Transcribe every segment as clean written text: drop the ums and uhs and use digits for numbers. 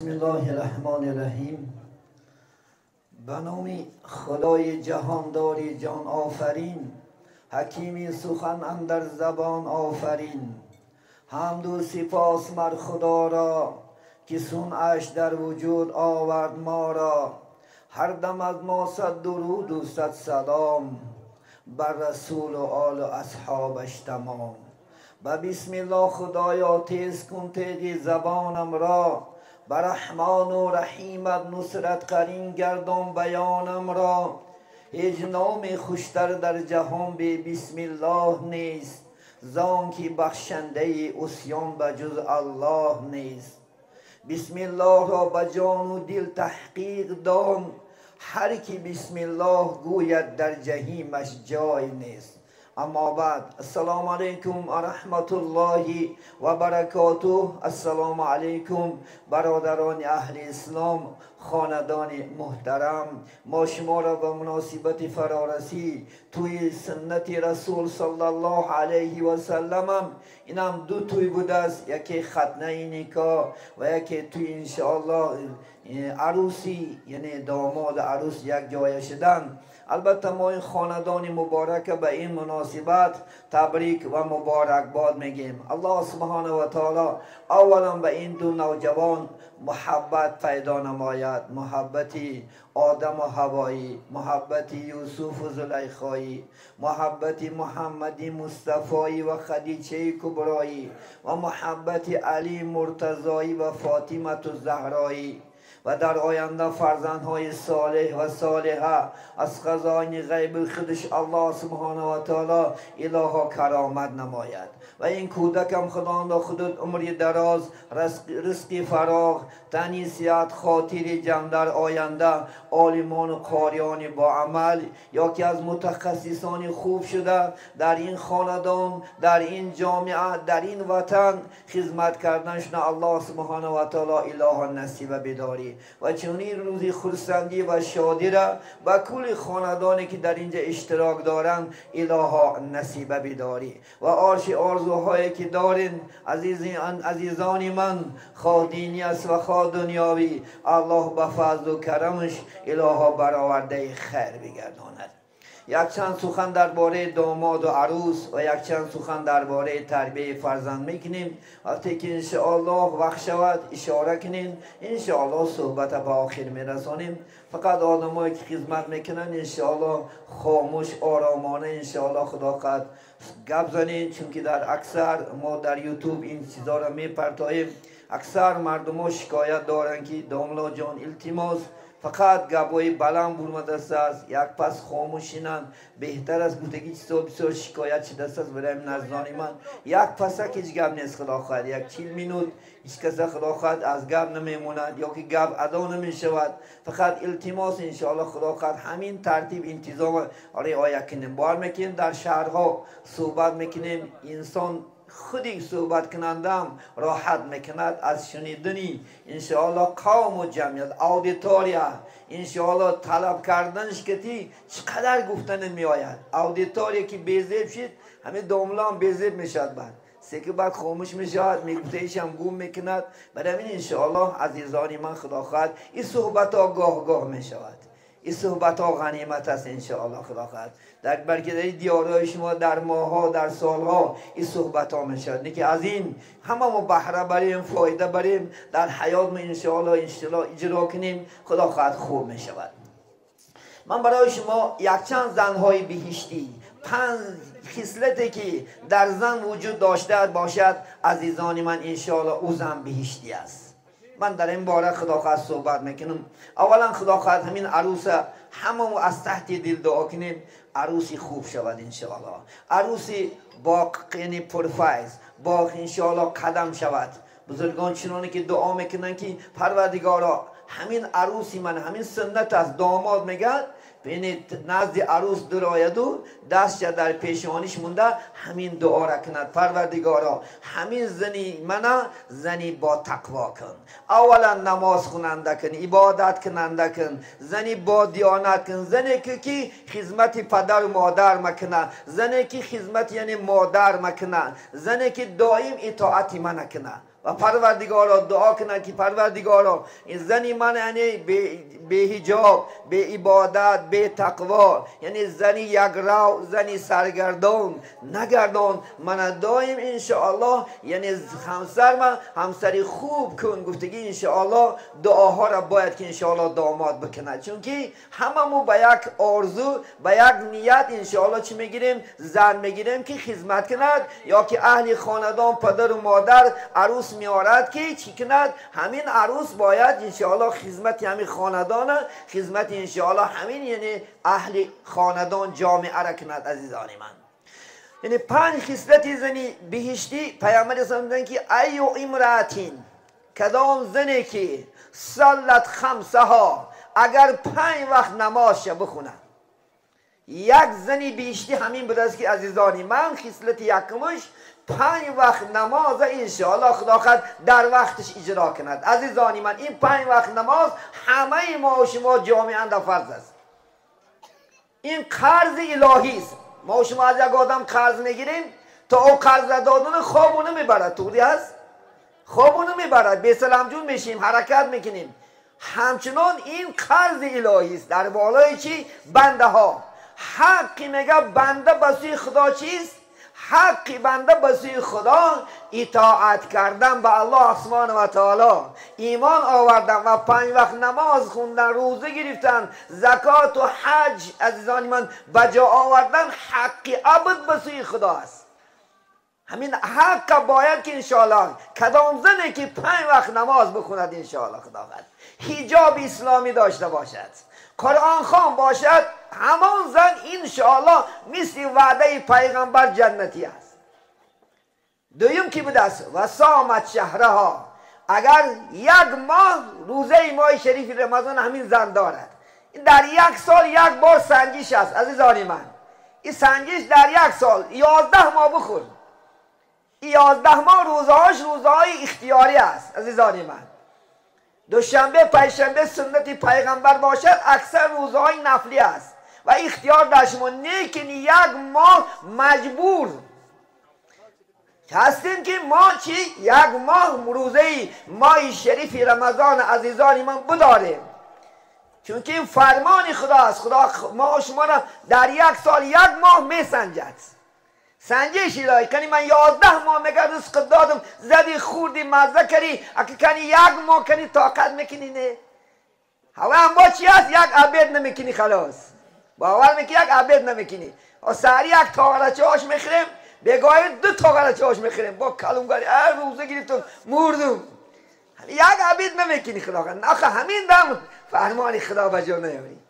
الله الرحیم. به نام خدای جهانداری جان آفرین، حکیمی سخن اندر زبان آفرین. حمد و سپاس مر خدا را که صنعش در وجود آورد ما را. هر دم از ما صد درود و صد سلام بر رسول و آل و اصحابش تمام. و بسم الله خدایا تیز کن تیغ زبانم را، بر رحمان و رحیمت نصرت قرین گردان بیانم را. هیچ نام خوشتر در جهان بی بسم الله نیست، زان که بخشنده عصیان به جز الله نیست. بسم الله را به جان و دل تحقیق دان، هر کی بسم الله گوید در جحیمش جای نیست. اما بعد، السلام علیکم و رحمت الله و برکاته. السلام علیکم برادران اهل اسلام، خاندان محترم. ما شما را به مناسبت فرارسی توی سنت رسول صلی الله علیه و سلم، اینم دو توی بوده است، یکی ختنه نکاح و یکی توی انشاءالله عروسی، یعنی داماد عروس یک جای شدن. البته ما این خاندان مبارک به این مناسبت تبریک و مبارک باد میگیم. الله سبحانه و تعالی اولا به این دو نوجوان محبت پیدا نماید، محبت آدم و هوایی، محبت یوسف و زلیخایی، محبت محمد مصطفی و خدیجه کبرایی و محبت علی مرتضایی و فاطمه الزهرایی، و در آینده فرزندهای صالح و صالحه از خزاین غیب خودش الله سبحانه و تعالی الها کرامت نماید. و این کودکم خداوند خودت عمری دراز، رزق فراغ، تنی صحت، خاطر جمع، در آینده عالمان و قاریان با عمل یا که از متخصصان خوب شده در این خاندان، در این جامعه، در این وطن خدمت کردنشون الله سبحانه و تعالی الها نصیب بداری. و چنین روزی خرسندی و شادی را به کل خاندانی که در اینجا اشتراک دارند الها نصیب بداری. و آرش آرزوهایی که دارین عزیزان من، خواه دینی است و خواه دنیاوی، الله به فضل و کرمش الها برآورده خیر بگرداند. یک چند سخن درباره داماد و عروس و یک چند سخن درباره تربیه فرزند میکنیم. وقتی که انشاءالله وقت شود اشاره کنیم، انشاءالله صحبت به آخر میرسانیم. فقط آدمایی که خدمت میکنن انشاءالله خاموش آرامانه انشاءالله خدا قد گپ زنید، چون که در اکثر ما در یوتیوب این چیزا را میپرتاییم. اکثر مردم ها شکایت دارن که داملا جان التماس فقط گپای بلند برمده است، یک پس خاموشینن بهتر است. گفتگی چیزا بسیار شکایت شده است برای نزدان من. یک پس هیچ گپ نیست خدا خواهد، یک 40 minute هیچ کس خدا خواهد از گپ نمیموند یا که گپ ادا نمیشود. فقط التماس انشاءالله خدا خواهد همین ترتیب انتظام رعایت کنیم. بار میکنیم در شهرها صحبت میکنیم، انسان خودی صحبت کنندم راحت میکند از شنیدنی انشاءالله قوم و جمعیت auditoriya انشاءالله طلب کردنش که چقدر گفتن میآید. auditoriya که بیزیب شد همه داملا هم بیزیب میشد، بعد سکه بعد خاموش میشد، میگفتهش هم گم میکند. برای این انشاءالله عزیزانی من خدا خواهد این صحبت ها گاه گاه میشود، این صحبت ها غنیمت است انشاءالله خدا خواهد. در بلکه در دیارهای شما در ماها در سالها این صحبت ها میشد که از این همه ما بهره بریم، فایده بریم در حیات ما انشاءالله اجرا کنیم، خدا خواهد خوب میشود. من برای شما یک چند زنهای بهشتی، 5 خصلتی که در زن وجود داشته باشد عزیزان من انشاءالله او زن بهشتی است. من در این باره خدا خواهد صحبت میکنم. اولا خدا خواهد همین عروس همه از تحت دل دعا کنیم عروسی خوب شود انشاءالله، عروسی با یعنی پرفیض با انشاءالله قدم شود. بزرگان چنانه که دعا میکنن که پروردگارا همین عروسی من همین سنت است. داماد میگن یعنی نزد عروس درآید و دستش در پیشانیش مونده همین دعا را کند، پروردگارا همین زنی منا زنی با تقوا کن، اولا نماز خوننده کن، عبادت کننده کن، زنی با دیانت کن، زنی که خدمت پدر و مادر مکنه، زنی که خدمت یعنی مادر مکنه، زنی که دائم اطاعت من کنه. و پروردگارا دعا کنند که پروردگارا این زنی من یعنی به حجاب، به عبادت، به تقوا، یعنی زنی یک رو، زنی سرگردان نگردان، من دایم انشاءالله یعنی همسر من همسری خوب کن. گفتگی انشاءالله دعاها را باید که انشاءالله داماد بکند، چون که هممون به یک آرزو، به یک نیت انشاءالله چی میگیریم؟ زن میگیریم که خدمت کند، یا که اهل خاندان پدر و مادر عروس میارد که چی کند؟ همین عروس باید انشاءالله خدمت همین خاندان، خدمت انشاءالله همین یعنی اهل خاندان جامعه را کند. عزیزان من یعنی پنج خصلت زنی بهشتی پیامبر اسلام میگن که ایو امراتین، کدام زنی که صلت خمسها، اگر 5 وقت نماز بخونه، یک زنی بهشتی همین بوده است که عزیزانی من خصلت یکمش 5 وقت نماز انشاءالله خدا خود در وقتش اجرا کند. عزیزانی من این 5 وقت نماز همه ما و شما جامعا در فرض است، این قرض الهی است. ما و شما از یک آدم قرض میگیریم تا او قرض دادن خوابو نمیبرد، طوری هست؟ خوابو نمیبرد، بی سلام جون میشیم، حرکت میکنیم. همچنان این قرض الهی است در بالای چی؟ بنده ها. حقی میگه بنده به سوی خدا چیست؟ حق بنده به سوی خدا اطاعت کردن به الله سبحانه و تعالی، ایمان آوردن و 5 وقت نماز خوندن، روزه گرفتن، زکات و حج عزیزان من بجا آوردن، حق عبد به سوی خدا است. همین حق باید که انشاءالله کدام زنی که 5 وقت نماز بخوند انشاءالله خداوند حجاب اسلامی داشته باشد، قرآن خوان باشد، همان زن انشاءالله مثل وعده پیغمبر جنتی است. دویم کی بوده است؟ و صامت شهرها، اگر یک ماه روزه ماه شریف رمضان همین زن دارد، در یک سال یک بار سنجش است. عزیزان من این سنجش در یک سال 11 ماه بخور، 11 ماه روزهاش روزهای اختیاری است. عزیزان من دوشنبه پنجشنبه سنت پیغمبر باشد، اکثر روزهای نفلی است و اختیار در شما. لیکن یک ماه مجبور هستیم که ما چی؟ یک ماه روزه ماه شریف رمضان عزیزان من بداریم، چون که این فرمان خدا است. خدا ما شما را در یک سال یک ماه میسنجد، سنجش الهی کنی. من 11 ماه میگه رزق دادم، زدی خوردی مزه کردی، اگه کنی یک ماه کنی طاقت میکنی نه؟ هوا هم با چی هست؟ یک عبید نمیکنی خلاص، باور میکنی یک عبید نمیکنی. سری یک تاغرچه هاش میخریم، بگاهی 2 تاغرچه هاش میخریم، با کلونگاری هر روزه گرفتم مردم، یک عبید نمیکنی خدا. آخه همین دم فرمان خدا به جا نیاری.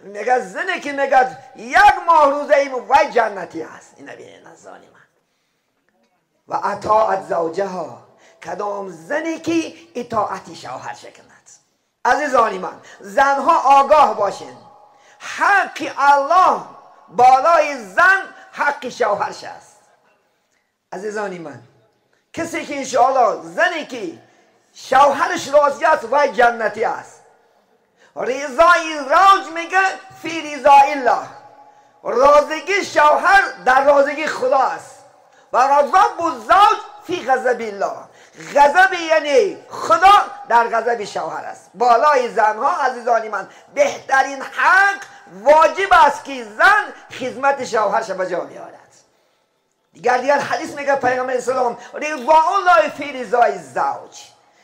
میگه زنی که میگه یک ماه روزه ایم وای جنتی هست. این ببینید عزیزان من. و اطاعت زوجها، کدام زنی که اطاعت شوهرش کند. عزیزان من زنها آگاه باشین، حق الله بالای زن حق شوهرش است. عزیزان من کسی که انشاءالله زنی که شوهرش راضی است وای جنتی است. رضای زوج میگه فی رضای الله، راضیگی شوهر در راضیگی خدا است. و غضب الزوج فی غضب الله، غضب یعنی خدا در غضب شوهر است. بالای زنها عزیزان من بهترین حق واجب است که زن خدمت شوهرش به جا بیاورد. دیگر حدیث میگه پیغمبر اسلام رضا الله فی رضای الزوج،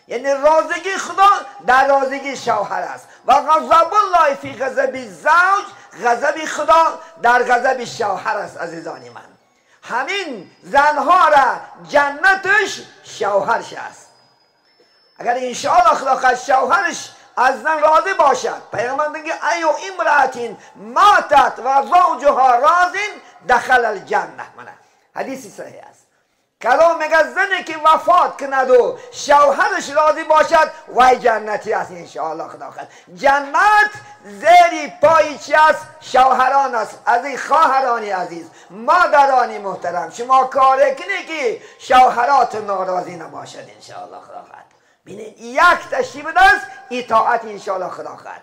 یعنی راضیگی خدا در راضیگی شوهر است. و غضب الله فی غضب الزوج، غضب خدا در غضب شوهر است. عزیزان من همین زنها را جنتش شوهرش است. اگر انشاءالله خدا شوهرش از زن راضی باشد، پیغمبر میگه ایو امرأة ماتت و زوجها راض دخل الجنه. منه حدیث صحیح است. کلام میگه زنی که وفات کند و شوهرش راضی باشد وای جنتی است انشاءالله خدا خواهد. جنت زیر پای چی است؟ شوهران است. از این خواهران عزیز، مادران محترم، شما کار کنی که شوهرات ناراضی نباشد انشاءالله خدا خواهد. ببینید یک تشریف است اطاعت انشاءالله خدا خواهد.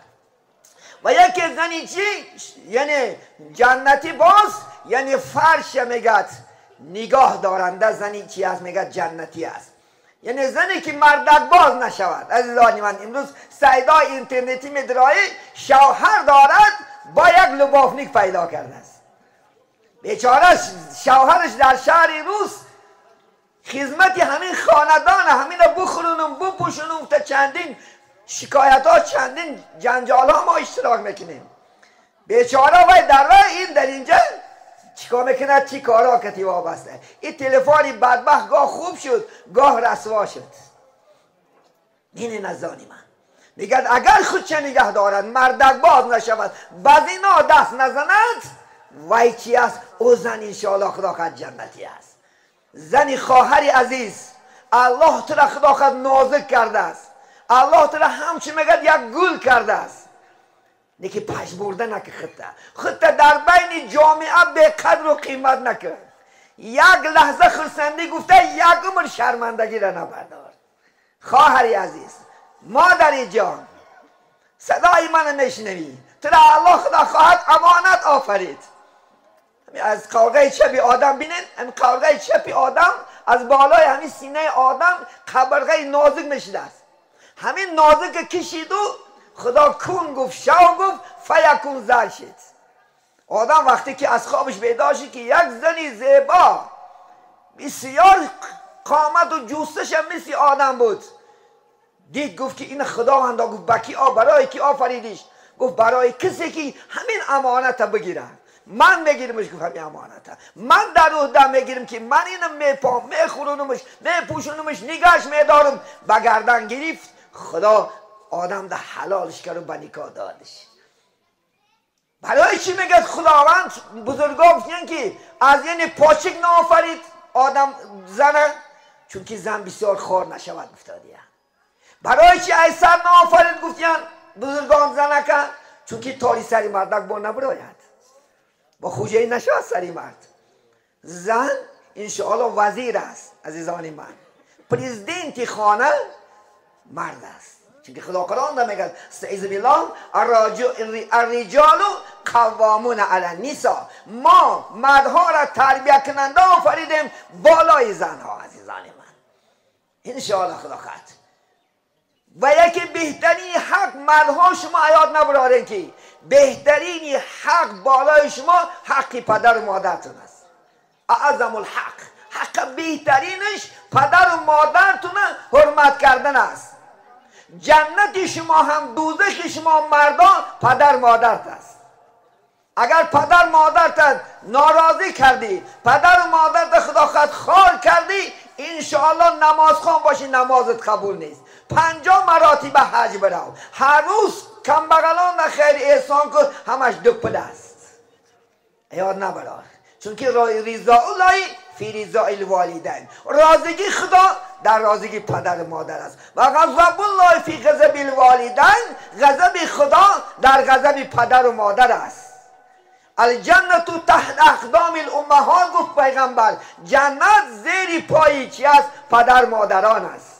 و یکی زنی چی؟ یعنی جنتی باز، یعنی فرش میگه نگاه دارنده زنی چی است؟ میگه جنتی است. یعنی زنی که مردک باز نشود. عزیزان من، امروز سایدای اینترنتی میدرایی شوهر دارد با یک لبافنیک پیدا کرده است. بیچاره شوهرش در شهر روس خدمت همین خاندان همین رو بخورونم بپوشونم تا چندین شکایت ها چندین جنجال ها ما اشتراک میکنیم. بیچاره وای در این در اینجا چیکار میکنه؟ چی کارا کتی وابسته. این تلفن بدبخت گاه خوب شد گاه رسوا شد. این نزانی من میگد اگر خودش نگه دارد، مردک باز نشود، بزینا دست نزند، وای چی است؟ او زن انشاءالله خدا خد جنتی است. زنی خواهری عزیز، الله تو را خدا خد نازک کرده است، الله تو را همچی میگد یک گل کرده است. نیکی پشمرده نکه، خودت در بین جامعه به قدر و قیمت نکه. یک لحظه خرسندی گفته یک عمر شرمندگی را نبردار. خواهری عزیز، مادری جان، صدای من میشنوی، تو را الله خدا خواهد امانت آفرید. از قورغه چپی آدم بینین، این قورغه چپی آدم از بالای همین سینه آدم قبرغه نازک میشده است. همین نازک کشید و خدا کن گفت، شو گفت، فیکون زر شد. آدم وقتی که از خوابش بیدار شد که یک زنی زیبا بسیار قامت و جوستش هم مثل آدم بود، دید گفت که این خداوندا گفت بکی برای کی آفریدیش؟ گفت برای کسی که همین امانت بگیره. من میگیرمش، گفت همین امانت من در عهده میگیرم که من اینو میپام، میخورونمش، میپوشونمش، نگاش میدارم. به گردن گرفت، خدا آدم ده حلالش کرد و به نکاح دادش. برای چی میگه خداوند بزرگا گفتن که از یعنی پاچک نآفرید آدم زنه، چون که زن بسیار خار نشود گفتادیه. برای چی ایسر نآفرید گفتن بزرگان زنکه؟ چون که تاری سری مردک با نبراید، با خوجه نشود سری مرد. زن انشاءالله وزیر است عزیزان من، پرزیدنت خانه مرد است. چون که خدا قرآن ده میگه استعیذ بالله الرجال قوامون علی النساء، ما مردها را تربیت کننده آفریدیم بالای زنها. عزیزان من انشاءالله خدا خواهد و یکی بهترین حق مردها شما یاد نبرارین که بهترین حق بالای شما حق پدر و مادرتون است. اعظم الحق، حق بهترینش پدر و مادرتون حرمت کردن است. جنت شما هم دوزخ شما مردان پدر مادرت است. اگر پدر مادرت ناراضی کردی، پدر و مادرت خدا خود خار کردی، انشاءالله نماز خوان باشی نمازت قبول نیست. 50 مراتب حج برو، هر روز کم بغلان خیر احسان کن، همش دو است. یاد نبرار، چون که رضا الله فی رضا الوالدین، راضیگی خدا در راضیگی پدر و مادر است. و غضب الله فی غضب الوالدین، غضب خدا در غضب پدر و مادر است. الجنت تحت اقدام الامهات، گفت پیغمبر جنت زیر پای چی است؟ پدر مادران است.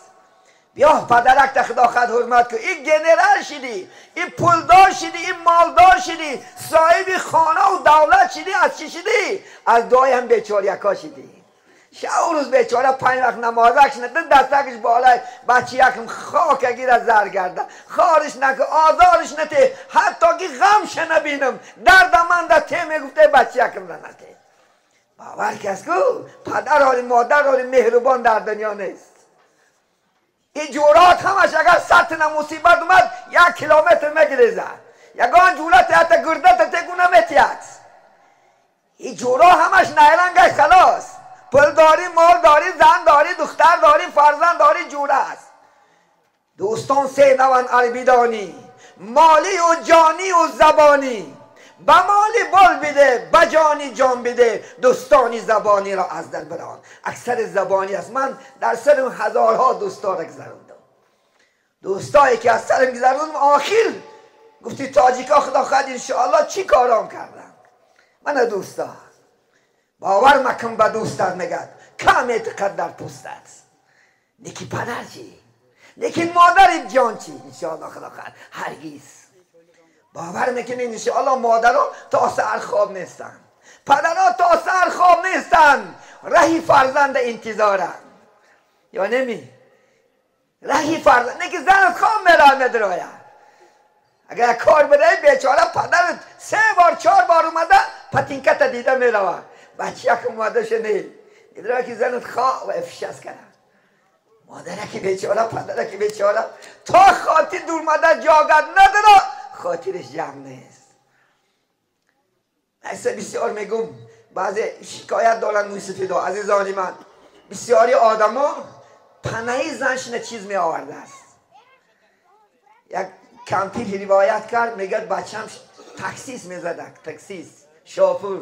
بیا پدرک تا خدا خود حرمت کن. این گنرال شدی، این پولدار شدی، این مالدار شدی، صاحب خانه و دولت شدی، از چی شدی؟ از دعای هم بیچاره یکا شدی. شب و روز بیچاره 5 وقت نمازش نده، دستکش بالای بچه یکم خاک گیر از زر گرده، خارش نکه، آزارش نده، حتی که غمش نبینم، درد من در ته میگفته بچه یکم را نده. باور کس کو پدر حالی مادر حالی مهربان در دنیا نیست. این جورات همش اگر 100 تا مصیبت اومد 1 کیلومتر میگریزد، یگان جورات حتی گردت تگونه میتید. این جورا همش نیرنگش خلاص. پول داری، مال داری، زن داری، دختر داری، فرزند داری، جوره است. دوستان سه نوان عربی دانی، مالی و جانی و زبانی. به مالی بال بده، به جانی جان بده، دوستانی زبانی را از در بران. اکثر زبانی است. من در سرم هزارها دوستا را گذروندم، دوستایی که از سرم گذروندم آخر گفتی تاجیکا خدا خواهد انشاءالله چی کارام کردم. من دوستا باور مکن به دوستت میگد کم اعتقاد در پوستت. نیکی پدر چی، نیکی مادر جان چی، انشاءالله خدا خواهد هرگیز باور میکنین انشاءالله مادرها تا سر خواب نیستن، پدرها تا سر خواب نیستن، رهی فرزند انتظارن. یا نمی رهی فرزند نه که زنت خواب میرا میدراید. اگر کار بدهی بیچاره پدرت 3 بار 4 بار اومده پتینکت دیده میروه، بچه یک اومده شنه میدراید که زنت خواب افشست کرده. مادرک بیچاره پدرک بیچاره تا خاطر دور مادر جاگت نداره، خاطرش جمع نیست. ایسا بسیار میگم بعضی شکایت دارن موسفیدا. عزیزان من بسیاری آدم ها پنهی زنشنه چیز می آورده است. یک کمپیر روایت کرد، میگه بچم تاکسیس میزدک، تاکسیس شافور.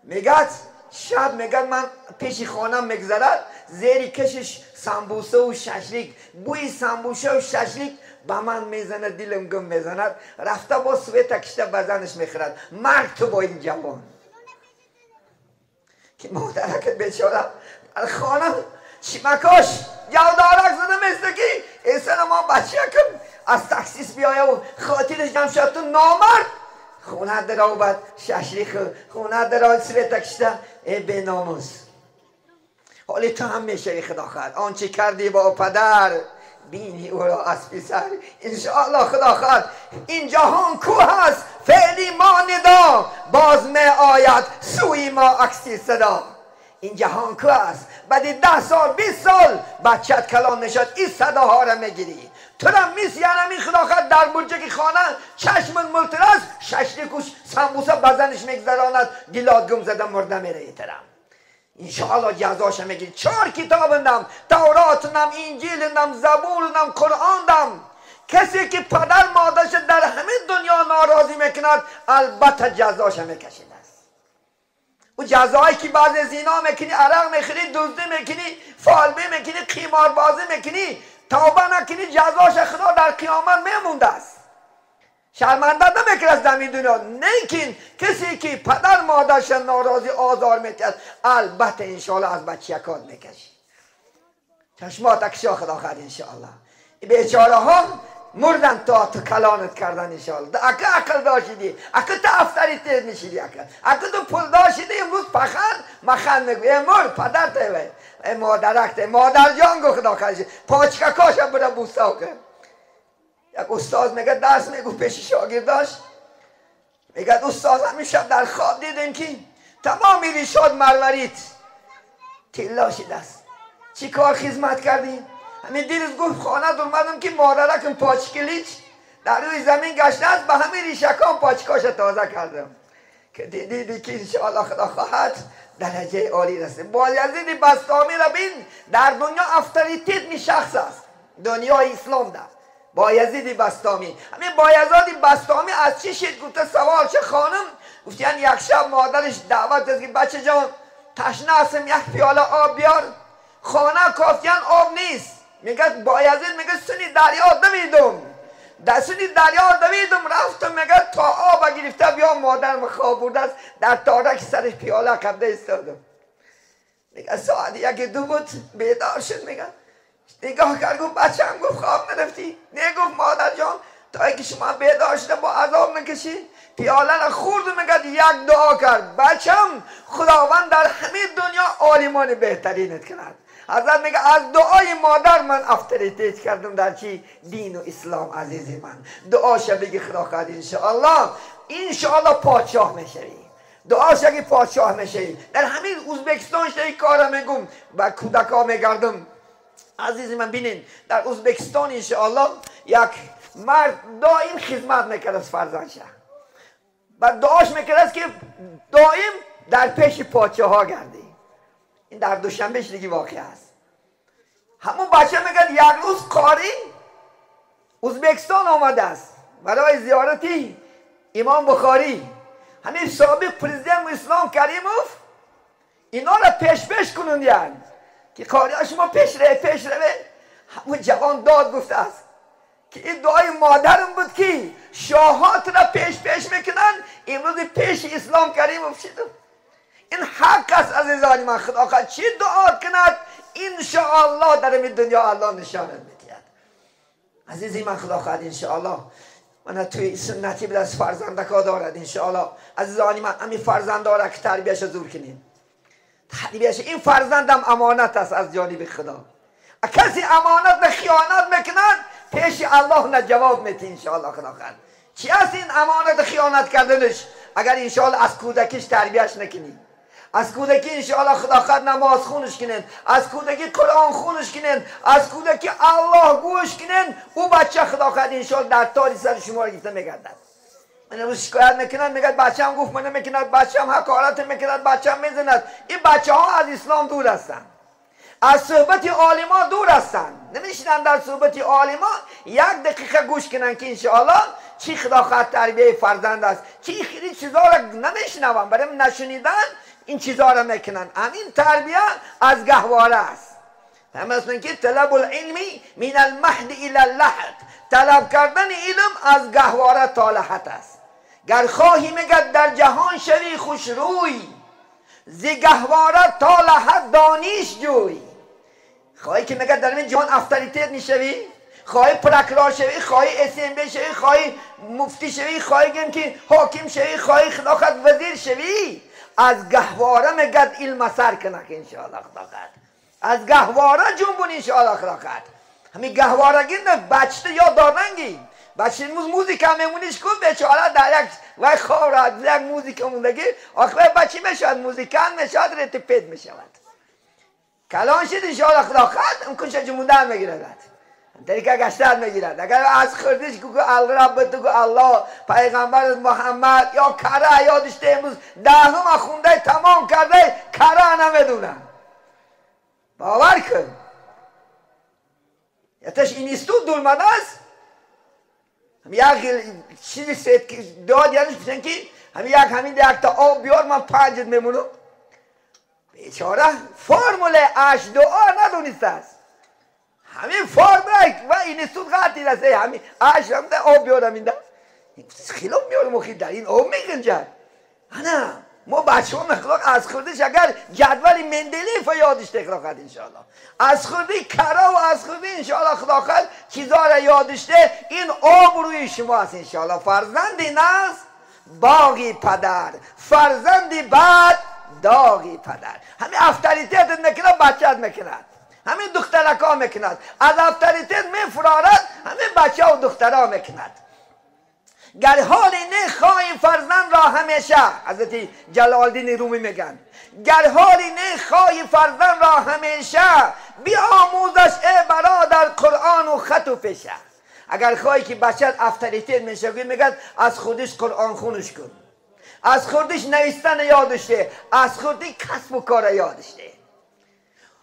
میگه شب میگه من پیش خانم میگذرد، زیر کشش سمبوسه و ششلیک، بوی سمبوسه و ششلیک به من میزند، دلم گم میزند. رفته با سویت کشته به زنش میخورد. مرگ تو با این جوان که مادرکت بیچاره در خانم چیمکاش جودارک زده مثل که ایسان ما بچه کم از تکسیس بیایه و خاطرش جمع شد. تو نامرد خونه در آبد ششلیخ، خونه در آبد سویت کشته، ای بی ناموس. حالی تو هم میشوی خدا خواهد آنچه کردی با پدر بینی او را از پسر. انشاءالله خدا خواهد این جهان کوه است فعلی ما ندا، باز می آید سوی ما عکسی صدا. این جهان کوه است، بعد 10 سال 20 سال بچت کلان نشد این صداها را میگیری. تو را میس یعنی خدا خواهد در برجک خانه چشم ملترس ششلیکوش سمبوسه بزنش میگذراند، دیلات گم زده مرده میره ترم. انشاءالله جزاش میگیری. 4 کتاب نم، تورات نم، انجیل نم، زبور نم، قرآن نم. کسی که پدر مادرش در همه دنیا ناراضی میکند البته جزاش میکشید است. او جزایی که بعض زینا میکنی، عرق میخوری، دزدی میکنی، فالبه میکنی، قیماربازی میکنی، توبه نکنی، جزاش خدا در قیامت میمونده است. شرمنده نمیکرد از دمی دنیا. نیکن کسی که پدر مادرش ناراضی آزار میکرد البته انشاءالله از بچیکات میکشی. چشمات اکشا خدا خواهد انشاءالله. بیچاره ها مردن تا تو کلانت کردن انشاءالله. اکه عقل داشتیدی، اکه تو افتری تیر نشیدی، اکه تو پول داشتیدی امروز پخند مخند میگوی ای مرد پدر تی، ای مادرک تی، مادر جان گو خدا خواهد پاچککاش هم برم بوستا کن. یک استاد میگه درس میگو پیش شاگرداش، میگه استاد همین شب در خواب دیدیم که تمام ریشاد مروارید طلا شده است. چی کار خدمت کردی؟ همین دیروز گفت خانه اومدم که مادرکم پاچکلیچ در روی زمین گشته است، به همین ریشکان پاچکاش تازه کردم که دیدی که انشاءالله خدا خواهد درجه عالی رسید. بایزید بسطامی را بین، در دنیا افتریتیت می شخص است، دنیای اسلام در بایزید بسطامی. همین بایزید بسطامی از چی شد؟ گفته سوال چه خانم؟ گفتن یک شب مادرش دعوت کرد که بچه جان تشنه هستم یک پیاله آب بیار. خانه کافتیان آب نیست. میگه بایزید میگه سنی دریا دویدم، در سنی دریا دویدم رفتم، میگه تا آب گرفته بیا مادرم خواب برده است، در تارک سرش پیاله قبله ایستادم. میگه ساعت 1-2 بود بیدار شد. میگه نگاه کرد گفت بچه‌م، گفت خواب نرفتی؟ نه. گفت مادر جان تا اینکه شما بیدار شده با عذاب نکشی. پیاله را خورد و میگه یک دعا کرد، بچم خداوند در همه دنیا عالمان بهترینت کند. حضرت میگه از دعای مادر من افتریتیت کردم در چی؟ دین و اسلام. عزیز من دعاش بگی خدا خواهد انشاءالله، انشاءالله پادشاه میشوی. دعاش اگه پادشاه میشوی. در همین ازبکستان شده کارا میگم و کودکا میگردم. عزیز من بینین در ازبکستان انشاءالله یک مرد دائم خدمت میکرد از فرزندش و دعاش میکرد که دائم در پیش پادشاه ها گردی. این در دوشنبه دیگه واقع است. همون بچه میگه یک روز قاری ازبکستان آمده است برای زیارتی امام بخاری. همین سابق پرزیدنت اسلام کریموف اینا را پیش پیش کنوندن که قاری ها شما پیش روه پیش روه. همون جوان داد گفته است که این دعای مادرم بود که شاهات را پیش پیش میکنن، امروز پیش اسلام کریموف شدم. این حق است عزیزان من. خدا خواهد چی دعا کند انشاءالله در این دنیا الله نشانت میدهد. عزیزی من خدا خواهد انشاءالله من توی سنتی بود از فرزندکا دارد انشاءالله. عزیزان من همین فرزند را که تربیهش زور کنیم، تربیهش. این فرزندم امانت است از جانب خدا. کسی امانت به خیانت میکند پیش الله نه جواب میتی انشاءالله خدا خواهد. چی است این امانت خیانت کردنش؟ اگر انشاءالله از کودکیش تربیهش نکنی، از کودکی انشاءالله خدا خواهد نماز خونش کنن، از کودکی قرآن خونش کنن، از کودکی الله گوش کنن، او بچه خدا خواهد انشاءالله در تاری سر شما را گرفته میگردد. من امروز شکایت میکنن، میگد بچه‌م گفت من نمیکند، بچه‌م حقارت میکند، بچه‌م میزند. این بچه ها از اسلام دور هستند، از صحبت عالما دور هستند، نمیشنن در صحبت عالما یک دقیقه گوش کنن که انشاءالله چی خدا خواهد تربیه فرزند است، چی خیلی چیزا را نمیشنون، برای نشنیدن این چیزا را میکنن. همین تربیه از گهواره است. هم اصلا که طلب العلم من المهد الى اللحد، طلب کردن علم از گهواره تا لحد است. گر خواهی میگد در جهان شوی خوش روی، ز گهواره تا لحد دانش جوی. خواهی که میگد در این جهان авторитет میشوی، خواهی прокурор شوی، خواهی SMB شوی، خواهی مفتی شوی، خواهی گم که حاکم شوی، خواهی خدا خواهد وزیر شوی، از گهواره میگد علم سر کنه که انشاءالله خدا خواهد. از گهواره جنبون انشاءالله خدا خواهد. همین گهواره گیرن بچه یا دارنگی بچه امروز موزیک میمونیش کن بیچاره در یک وای خواب را یک موزیک موندگی آخر بچه میشود موزیکان میشود رتپید میشود کلان شد انشاءالله خدا خواهد امکنش جموندن میگیرد طریقه گشتن میگیرد. اگر از خوردش گو رب تو گو الله پیغمبر محمد یا کره یادش امروز دهم خونده تمام کرده کره نمیدونم باور کن یتش اینستوت دولمده است. هم یک چیزی سید داد یعنیش بشن که هم یک همین یک تا آب بیار من پنجت میمونم. بیچاره فرمول H2O ندونسته است. همین فرمول و اینستوت قطعی است. همین اش هم ده آب بیارم این ده خیلی میارم خیلی در این آب میگنجد. نه ما بچه ها اخلاق از خوردش اگر جدول مندلیف یادش خدا خواهد انشاءالله از خوردی کره و از خوردی انشاءالله خدا خواهد چیزا را یادشته. این آبروی شما است انشاءالله. فرزندی ناز باغی پدر، فرزندی بد داغی پدر. همین авторитет میکند بچه میکند، همین دخترک ها میکند، از авторитет میفرارد همین بچه و دخترها میکند. گر حالی نخواهی فرزند را همیشه، حضرت جلالدین رومی میگن، گر حالی نخواهی فرزند را همیشه بیاموزش ای برادر قرآن و خط و پیشه. اگر خواهی که بچه авторитет میشه میگن از خودش قرآن خونش کن، از خودش نویستن یادش ده، از خودش کسب و کار یادش ده.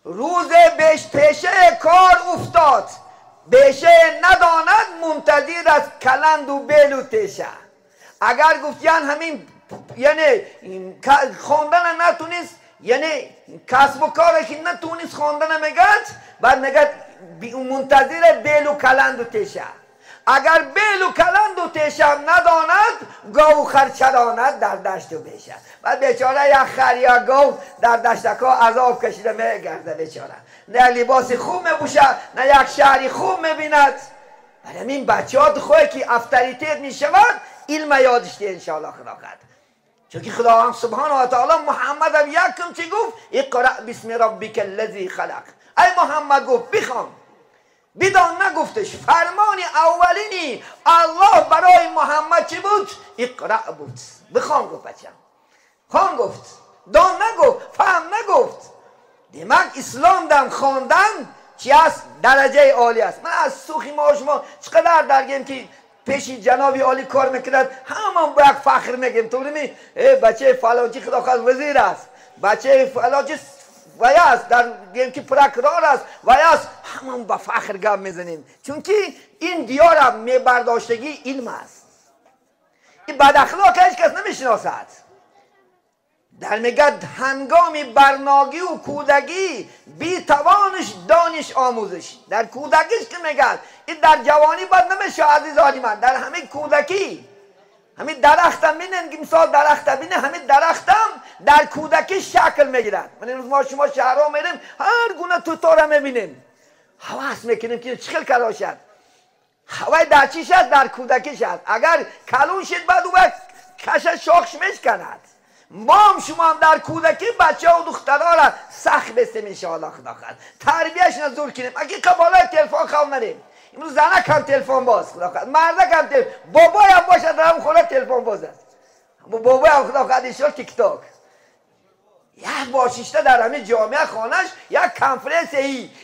روز بیش پیشه کار افتاد بیشه نداند منتظر از کلند و بیل و تیشه. اگر گفتیان همین یعنی خواندن نتونست، یعنی کسب و کار که نتونست خواندن میگد، بعد میگد منتظر بیل و کلند و تیشه. اگر بیل و کلند و تیشه نداند گاو خرچراند در دشت و بیشه. بعد بیچاره یک خر یا گاو در دشتکا عذاب کشیده میگرده بیچاره، نه لباس خوب میپوشه نه یک شهری خوب میبیند. برای همین بچه ها خواهی که авторитет میشود علم یادش ده انشاءالله خدا خواهد. چون که خداوند سبحانه و تعالی محمد هم یکم چی گفت؟ اقرأ بسم ربک الذی خلق. ای محمد گفت بخوان، بدان نگفتش. فرمان اولینی الله برای محمد چی بود؟ اقرأ بود، بخوان گفت بچم، خوان گفت، دان نگفت، فهم نگفت. demak اسلام دم خواندن چی است؟ درجه عالی است. من از سوخی ما شما چقدر درگیم که پیش جناب عالی کار میکند همان با یک فخر میگیم تو می بچه فلانچی خدا خواهد وزیر است، بچه فلانچی وی است، در گیم که прокурор است وی است، همان با فخر گپ میزنیم. چون که این دیار میبرداشتگی علم است. این بد اخلاق هیچ کس نمیشناسد. در میگد هنگام برناگی و کودکی بی توانش دانش آموزش. در کودکیش که میگد این در جوانی بد نمیشه عزیزان من، در همین کودکی همین درختم بینن که مثال درخت بینه، همین درختم در کودکی شکل میگیرد. من امروز ما شما شهرها میریم هر گونه توتا را میبینیم، هوس میکنیم که چخل کلاشد. هوای در چیش است؟ در کودکیش است. اگر کلون شد بعد او کش شاخش میشکند. ما هم شما هم در کودکی بچه و دخترها را سخت بستیم انشاءالله خدا خواهد تربیهش نزور کنیم. اگه که بالای تلفن خواب نریم. امروز زنک هم تلفن باز خدا خواهد، مردک هم تلفن، بابای هم باشد در هم خونه تلفن باز است. بابای هم خدا خواهد انشاءالله تیک تاک. یک بار شیشته در همین جامعه خانهش یک کنفرانس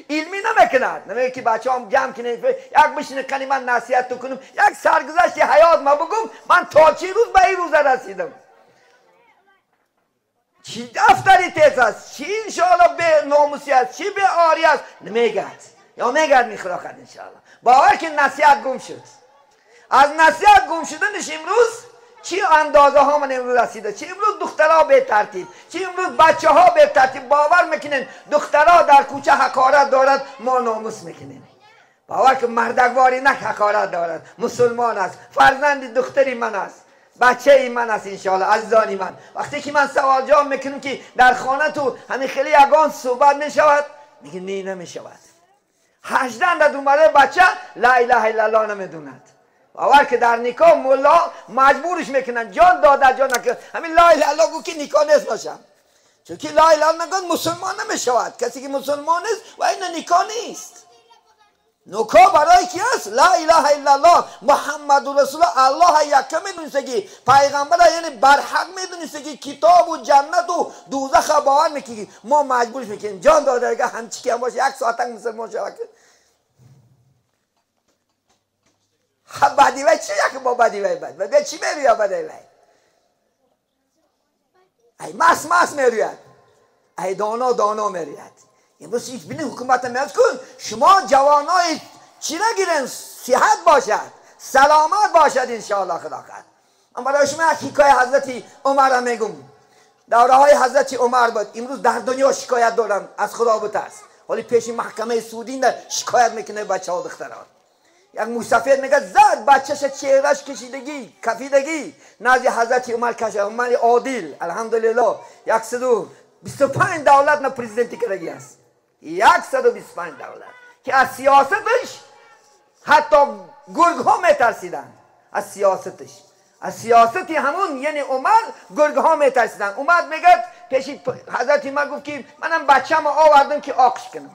علمی نمیکند، نمیگه که بچه هم جمع کنیم یک بشینه کنی من نصیحت کنم، یک سرگذشت حیات ما بگم من تا چی روز به این روز رسیدم، چی دفتری تیز است، چی انشاءالله به ناموسی است، چی به آری است، نمیگد یا میگد میخواد انشاءالله. باور که نصیحت گم شد. از نصیحت گم شدنش امروز چی اندازه ها من امروز رسیده، چی امروز دخترها به ترتیب، چی امروز بچه ها به ترتیب. باور میکنین دخترها در کوچه حقارت دارد، ما ناموس میکنیم. باور که مردگواری نه حقارت دارد، مسلمان است، فرزند دختری من است، بچه ای من است انشاءالله. عزیزانی من وقتی که من سوال جواب میکنم که در خانه تو همین خیلی یگان صحبت میشود، میگه نه نمیشود. 18 در اومده بچه لا اله الا الله نمیدوند. باور که در نکاح ملا مجبورش میکنن جان داده جان نکرد همین لا اله الا الله گو که نکاح نیست باشم، چون که لا اله الا الله مسلمان نمیشود. کسی که مسلمان نیست و این نکاح نیست. نکاح برای کی است؟ لا اله الا الله محمد رسول الله. یکه میدونسته که پیغمبر یعنی برحق میدونسته که کتاب و جنت و دوزخ باور میکنی. ما مجبورش میکنیم جان داده اگه همچی که هم باشه یک ساعت مسلمان شود. بدی وی چی یک با بدی وی بد بدی چی میروید بدی وی ای مس مس میروید، ای دانا دانا میروید. امروز هیچ بینی حکومت میاد کن شما جوانای چی نگیرن، صحت باشد سلامت باشد انشاءالله خدا خواهد. من برای شما یک حکایه حضرت عمر میگم. دوره های حضرت عمر بود. امروز در دنیا شکایت دارم از خدا بترس، ولی پیش محکمه سعودی شکایت میکنه بچه ها دخترها. یک موسفید میگه زد بچهش چهرهش کشیدگی کفیدگی نزد حضرت عمر کشه. عمر عادل الحمدلله 125 دولت نه پرزیدنتی کردگی است، 125 دولت که از سیاستش حتی گرگ ها میترسیدن. از سیاستش، از سیاستی همون یعنی عمر گرگ ها میترسیدن. اومد میگه پیش حضرت عمر گفت که منم بچه‌مو آوردم که آقش کنم.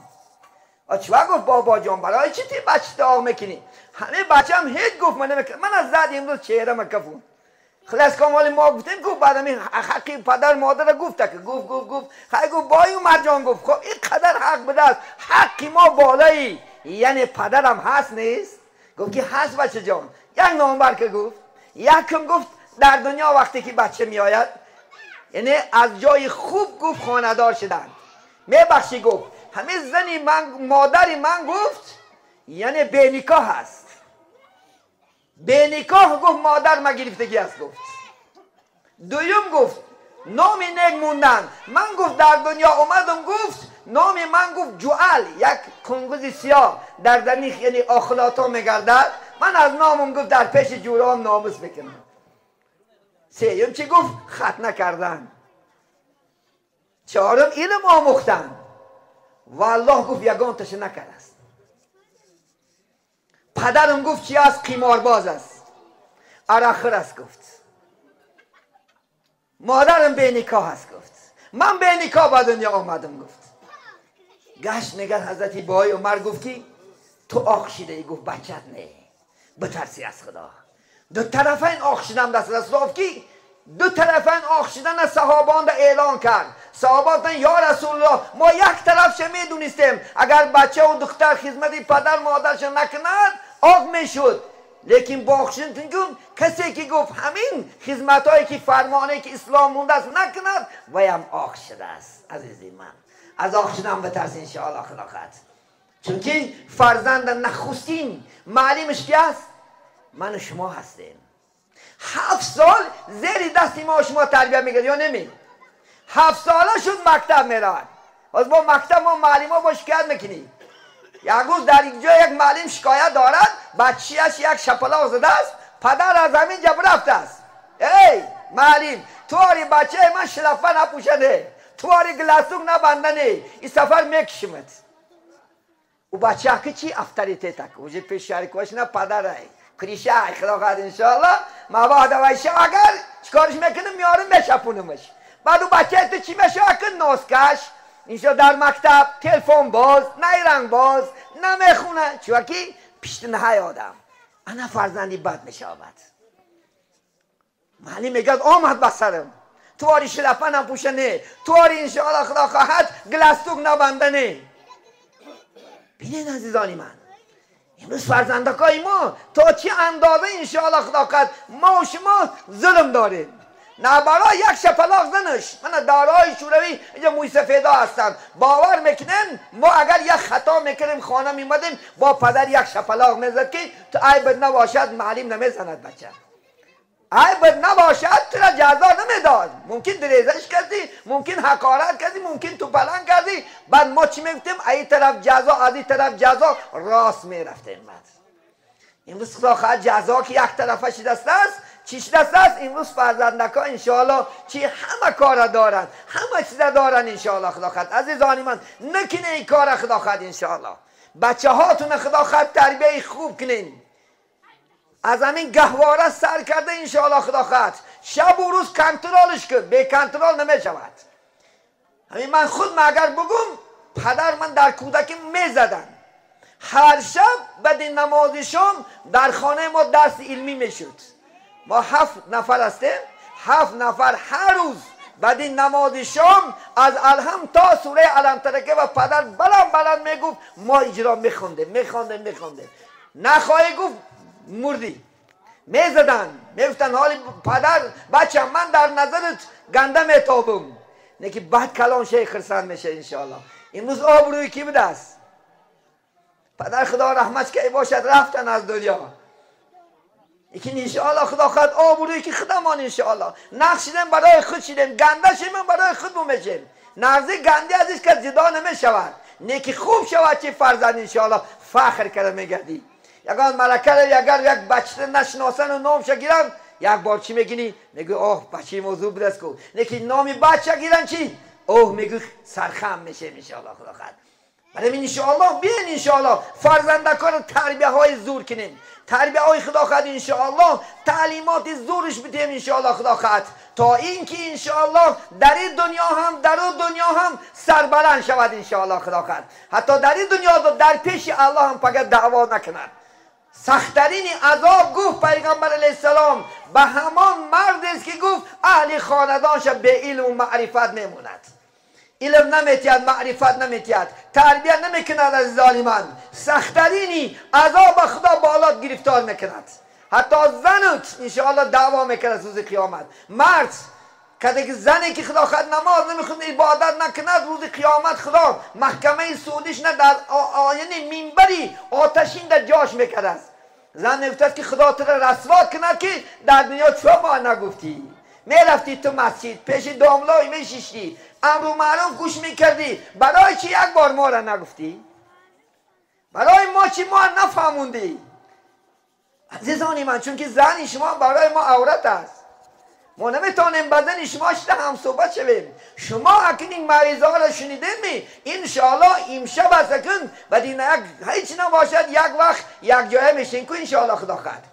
چوا گفت بابا جان برای چی تی بچه آق میکنی؟ همه بچه هم هیچ گفت من نمیکنم، من از زد امروز چهره مکفون. خلاص کامال ما گفتیم گفت بعد همین حقی پدر مادر گفت که گفت گفت گفت خیلی گفت بای عمر جان گفت خب این قدر حق بده است، حقی ما بالایی یعنی پدرم هست نیست؟ گفت که هست بچه جان. یک نامبر که گفت یکم گفت در دنیا وقتی که بچه میآید یعنی از جای خوب گفت خانه‌دار شدن میبخشی گفت همه زنی من مادری من گفت یعنی به نکاح است، به نکاح گفت مادر ما گرفتگی است گفت. دویم گفت نام نیک موندن من گفت در دنیا اومدم گفت نام من گفت جوال یک کنگوز سیاه در دمیخ یعنی آخلاتا میگردد، من از نامم گفت در پیش جورام ناموس بکنم. سیم چی گفت؟ ختنه کردن. چهارم علم آموختن. والله گفت یگان تش نکرد است. پدرم گفت چی است؟ قیمارباز است، عرقخور است گفت. مادرم به نکاح است گفت. من به نکاح به دنیا آمدم گفت. گشت نگر حضرت بای عمر گفت که تو آق شده ای گفت بچت نه، بترسی از خدا. دو طرفین آق شدن دست رسول گفت که دو طرفین آق شدن صحابان را اعلان کرد. صحابان یا رسول الله ما یک طرفش میدونستیم اگر بچه و دختر خدمت پدر مادرش نکند آق میشد، لیکن با آق شدن کسی که گفت همین خدمت هایی که فرمانه که اسلام مونده است نکند وی هم آق شده است. عزیزی من از آق شدن بترس انشاءالله خدا خواهد، چون که فرزند نخستین معلمش کی است؟ من و شما هستیم. 7 سال زیر دست ما و شما تربیت میکرد یا نمی؟ 7 ساله شد مکتب میرود. از با مکتب ما معلم ها با شکایت میکنی. یک روز در یک جای یک معلم شکایت دارد بچیش یک شپلاق زده است، پدر از همین جا رفته است. ای معلم تو آری بچه من شلفه نپوشنده، تو آری گلاسوک نبندنه، این سفر میکشمت. او بچه که چی افتریته تک وجه پیش شریکوش نه پدر ای کریشه ای خدا خواهد انشاءالله مبادا وایشه اگر چیکارش میکنم میارم بشپونمش. بعد او بچه تو چی میشه که نازکش اینجا در مکتب تلفن باز نیرنگ باز نمیخونه چون که پشت نهای آدم انا فرزندی بد میشود. معلم میگه آمد بسرم تواری شلپه نپوشه نه تواری انشاءالله خدا خواهد گلستوک نبنده نه. بینین عزیزانی من امروز فرزندکای ما تا چه اندازه انشاءالله خدا خواهد ما و شما ظلم داریم. نه برای یک شپلاق زنش من دارای شوروی اینجا موی سفیدا هستن باور میکنن ما اگر یک خطا میکنیم خانه میمدیم با پدر یک شپلاق میزد که تو عیب نباشد معلم نمیزند بچه عیب نباشد تو را جزا نمیداد. ممکن دریزش کردی ممکن حقارت کردی ممکن تو پلنگ کردی. بعد ما چی میگفتیم؟ ای طرف جزا از این طرف جزا راست میرفتیم. بعد امروز خدا خواهد جزا که یک طرفش دست است چیش دست است. امروز فرزندکا انشاءالله چی همه کار دارن همه چیز دارن انشاءالله خدا خواهد. عزیزان من نکنه این کار خدا خواهد انشاءالله. بچه هاتون خدا خواهد تربیه خوب کنین. از همین گهواره سر کرده انشاءالله خدا خواهد شب و روز کنترلش کن به کنترل نمیشود. همین من خود اگر بگم پدر من در کودکی میزدن هر شب بعد نماز شام در خانه ما درس علمی میشد. ما 7 نفر هستیم 7 نفر هر روز بعد نماز شام از الهم تا سوره الم ترکه و پدر بلند بلند میگفت ما اجرا میخوندیم میخوندیم میخوندیم. نخواهی گفت مردی میزدن میگفتن حالی پدر بچه من در نظرت گنده میتابم نه که بعد کلام شیخ خرسند میشه انشاءالله. امروز آبروی کی بوده است؟ پدر خدا رحمت که باشد رفتن از دنیا. لیکن انشاءالله خدا خواهد آبروی که خودمان انشاءالله نقشیدیم برای خود شدیم گنده شدیم برای خود میشیم. نغزی گنده ازش که جدا نمیشود نه که خوب شود چه فرزند انشاءالله فخر کرده میگردی. یگان ملکه رو اگر یک بچه نشناسن و نامش گیرن یک بار چی میگینی؟ میگه اوه بچه موضوع بدست کو. نه که نام بچه گیرن چی؟ اوه میگه سرخم میشه انشاءالله خدا خواهد. برای انشاءالله بیاین انشاءالله فرزندکان تربیه های زور کنین تربیه های خدا خواهد انشاءالله تعلیمات زورش بدیم انشاءالله خدا خواهد تا اینکه انشاءالله در این دنیا هم در اون دنیا هم سربلند شود انشاءالله خدا خواهد. حتی در این دنیا در پیش الله هم فقط دعوا نکند. سختترین عذاب گفت پیغمبر علیه السلام به همان مرد است که گفت اهل خاندانش به علم و معرفت میموند. علم نمیتید معرفت نمیتید تربیت نمیکند از ظالمان. سختترین عذاب خدا بالات گرفتار میکند. حتی زنت انشاءالله دعوا میکند روز قیامت. مرد که زنی که خدا خود نماز نمیخوند عبادت نکند روز قیامت خدا محکمه سودیش نه در آینه منبری آتشین در جاش میکرد است. زن میگفت که خدا تو را رسوا کند که در دنیا چرا ما نگفتی؟ میرفتی تو مسجد پیش داملای میشیشتی امر و معروف گوش میکردی برای چی یک بار ما را نگفتی؟ برای ما چی ما نفهموندی؟ عزیزان من چون که زن شما برای ما عورت است. ما نمیتونیم بدن شما شده هم صحبت شویم. شما اکنون این موعظه ها را شنیدین می انشاءالله امشب است اکنون و دین یک هیچ نباشد یک وقت یک جایه میشین که انشاءالله خدا خواهد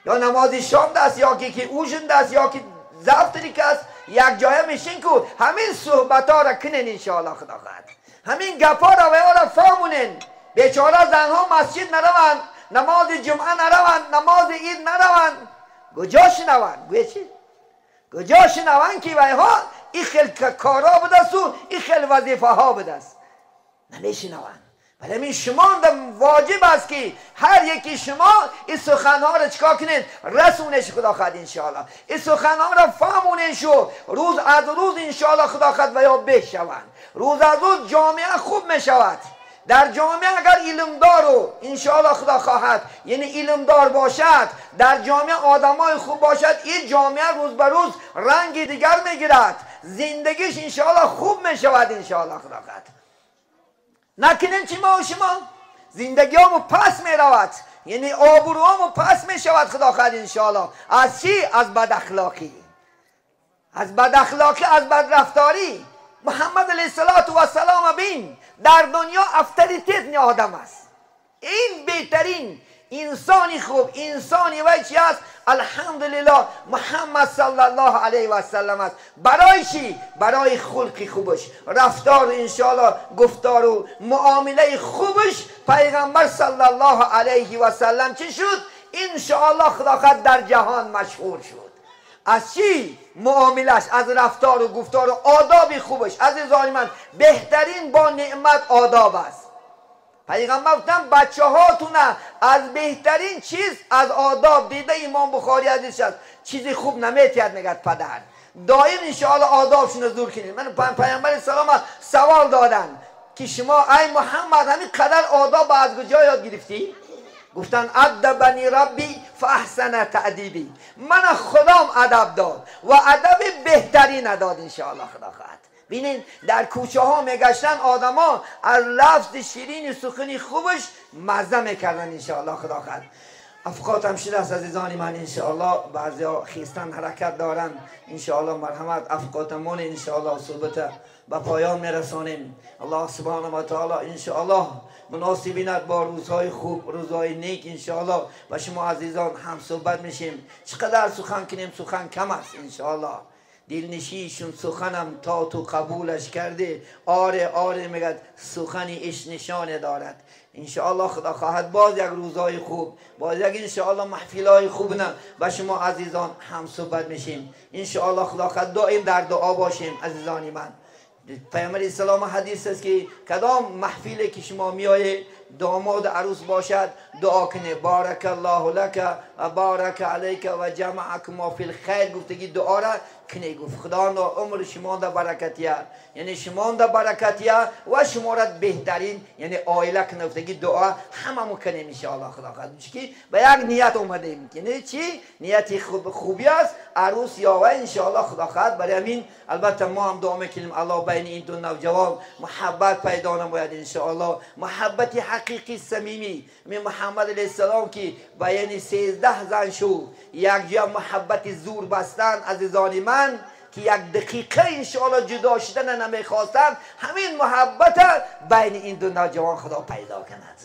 یا نماز شام دست یا که اوژن دست یا که زفتری است یک جایه میشین که همین صحبت ها را کنین انشاءالله خدا خواهد. همین گپ ها را و را فهمونین. بیچاره زنها مسجد نروند نماز جمعه نروند نماز عید نروند کجا شنوند؟ گویه چی؟ کجا شنوند که ویها این خیل کارا بدست و این خیل وظیفه ها بدست نمیشنوند. ولی این شما واجب است که هر یکی شما این سخنها را چکار کنید؟ رسونش خدا خواهد انشاءالله. این سخنها را فهمونین شو روز از روز انشاءالله خدا خواهد و یا بشوند. روز از روز جامعه خوب میشود. در جامعه اگر علمدار و انشاءالله خدا خواهد یعنی علمدار باشد در جامعه آدمای خوب باشد این جامعه روز به روز رنگ دیگر میگیرد زندگیش انشاءالله خوب میشود انشاءالله خدا خواهد. نکنیم چی ما و شما زندگی همو پس میرود یعنی آبروهامو پس میشود خدا خواهد انشاءالله. از چی؟ از بد اخلاقی از بد اخلاقی از بد رفتاری. محمد علیه السلام بین در دنیا افتریتیت آدم است. این بهترین انسانی خوب انسانی وی چی است؟ الحمدلله محمد صلی الله علیه و سلم است. برای چی؟ برای خلق خوبش، رفتار انشاءالله، گفتار و معامله خوبش. پیغمبر صلی الله علیه و سلم چی شد؟ انشاءالله خدا خود در جهان مشهور شد. از چی؟ معاملش، از رفتار و گفتار و آداب خوبش. عزیزان من، بهترین با نعمت آداب است. پیغمبر گفتن بچه هاتونه از بهترین چیز از آداب دیده. امام بخاری عزیز است، چیزی خوب نمیتید میگد پدر. دائم انشاءالله آدابشون زور کنید. من پیغمبر سلام سوال دادن که شما ای محمد همین قدر آداب از کجا یاد گرفتی؟ گفتن ادبنی ربی فاحسن تأدیبی، من خدام ادب داد و ادب بهتری نداد انشاءالله خدا خواهد. ببینین در کوچه ها میگشتن آدما از لفظ شیرین سخنی خوبش مزه میکردن انشاءالله خدا خواهد. افقاتم شده است عزیزان من، انشاءالله بعضی ها خیستن حرکت دارن، انشاءالله مرحمت افقاتمون انشاءالله صحبت به پایان میرسانیم. الله سبحانه و تعالی انشاءالله مناسبینت با روزهای خوب، روزهای نیک انشاءالله و شما عزیزان هم صحبت میشیم. چقدر سخن کنیم سخن کم است انشاءالله. دلنشیشون سخنم تا تو قبولش کرده، آره آره میگد سخنی اش نشانه دارد. انشاءالله خدا خواهد باز یک روزهای خوب، باز یک انشاءالله محفلهای خوب نه و شما عزیزان هم صحبت میشیم. انشاءالله خدا خواهد دائم در دعا باشیم عزیزان من. پیامبر اسلام حدیث است که کدام محفلی که شما میایید داماد عروس باشد دعا کنه بارک الله لک و بارک علیک و جمعکما فی الخیر، گفتگی دعا را کنه. گفت خدا عمر شما در برکتیه، یعنی شما در برکتیه و شما را بهترین یعنی عائله کنه. گفتگی دعا هممون کنیم ان شاء الله خدا خواهد. چون به یک نیت اومدیم، یعنی چی؟ نیت خوبی است عروس یا و ان شاء الله خدا خواهد. برای همین البته ما هم دعا میکنیم الله بین این دو نوجوان محبت پیدا نماید ان شاء الله، محبت حقیقی صمیمی. می محمد علیه السلام که بیان 13 زن شو یک جا محبت زور بستن عزیزان من که یک دقیقه انشاءالله جدا شدن نمیخواستن، همین محبت بین این دو نوجوان خدا پیدا کند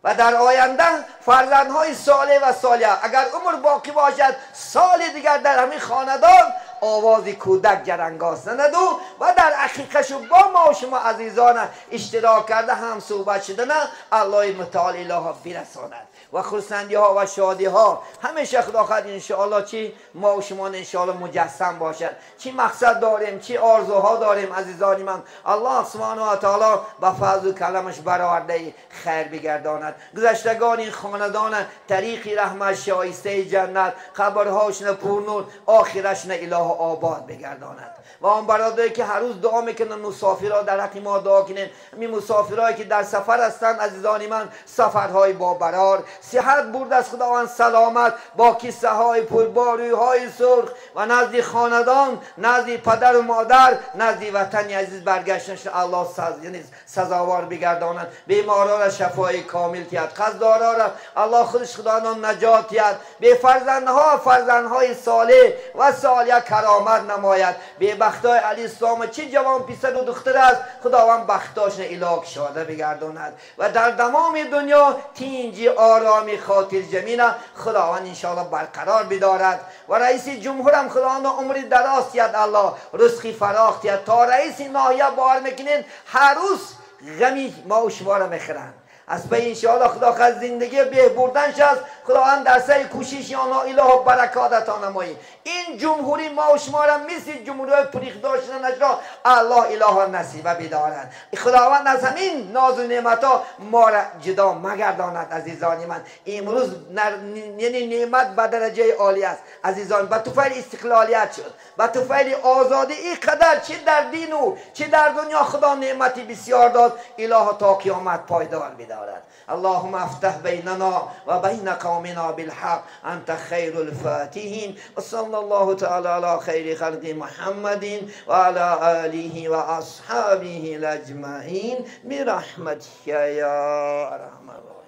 و در آینده فرزندهای صالح و صالحه اگر عمر باقی باشد سال دیگر در همین خاندان آواز کودک جرنگاز زند و در عقیقه با ما و شما عزیزان اشتراک کرده هم صحبت شدن الله متعال اله برساند و خرسندی ها و شادی ها همیشه خدا خواهد انشاءالله چی ما و شما انشاءالله مجسم باشد. چی مقصد داریم، چی آرزوها داریم عزیزان من، الله سبحانه و تعالی به فضل و کلمش برآورده خیر بگرداند. گذشتگان این خاندان طریق رحمت شایسته جنت، قبرهاشون پرنور، آخرشون اله آباد بگرداند. و آن برادرایی که هر روز دعا میکنن مسافرها در حق ما دعا کنن، همین مسافرهایی که در سفر هستند عزیزان من، سفرهای با برار صحت برد از خداوند سلامت، با کیسه های پرباروی های سرخ و نزد خاندان، نزد پدر و مادر، نزد وطن عزیز برگشتنش الله یعنی سزاوار بگرداند. بیمارا را شفای کامل تید، قصدارا را الله خودش خداوند نجات تید، به فرزندها فرزندهای صالح و صالحه کرامت نماید. به بختای علی اسلام چه جوان پسر و دختر است خداوند بختاش اله شاده بگرداند و در تمام دنیا تینجی آرامی خاطر جمیل خداوند انشاءالله برقرار بدارد. و رئیس جمهورم خداوند عمر دراز تید، الله رزقی فراخ تید. تا رئیس ناحیه بار میکنین هر روز غمی ما و شما را میخرند. از پی انشاءالله خدا خواهد زندگی بهبردن شد، خداوند در سعی کوشش آنها اله برکات عطا نمایی. این جمهوری ما و شما را مثل جمهوری های پریخدار شدنش را الله اله نصیبه بدارد. خداوند از همین ناز و نعمت ها ما را جدا مگرداند عزیزان من. امروز یعنی نعمت به درجه عالی است عزیزان، به طفیل استقلالیت شد، به طفیل آزادی. اینقدر چه در دین و چه در دنیا خدا نعمتی بسیار داد، اله تا قیامت پایدار بدارد. اللهم افتح بيننا وبين قومنا بالحق أنت خير الفاتحين وصلى الله تعالى على خير خلق محمد وعلى آله وأصحابه الأجمعين برحمتك يا أرحم الراحمين.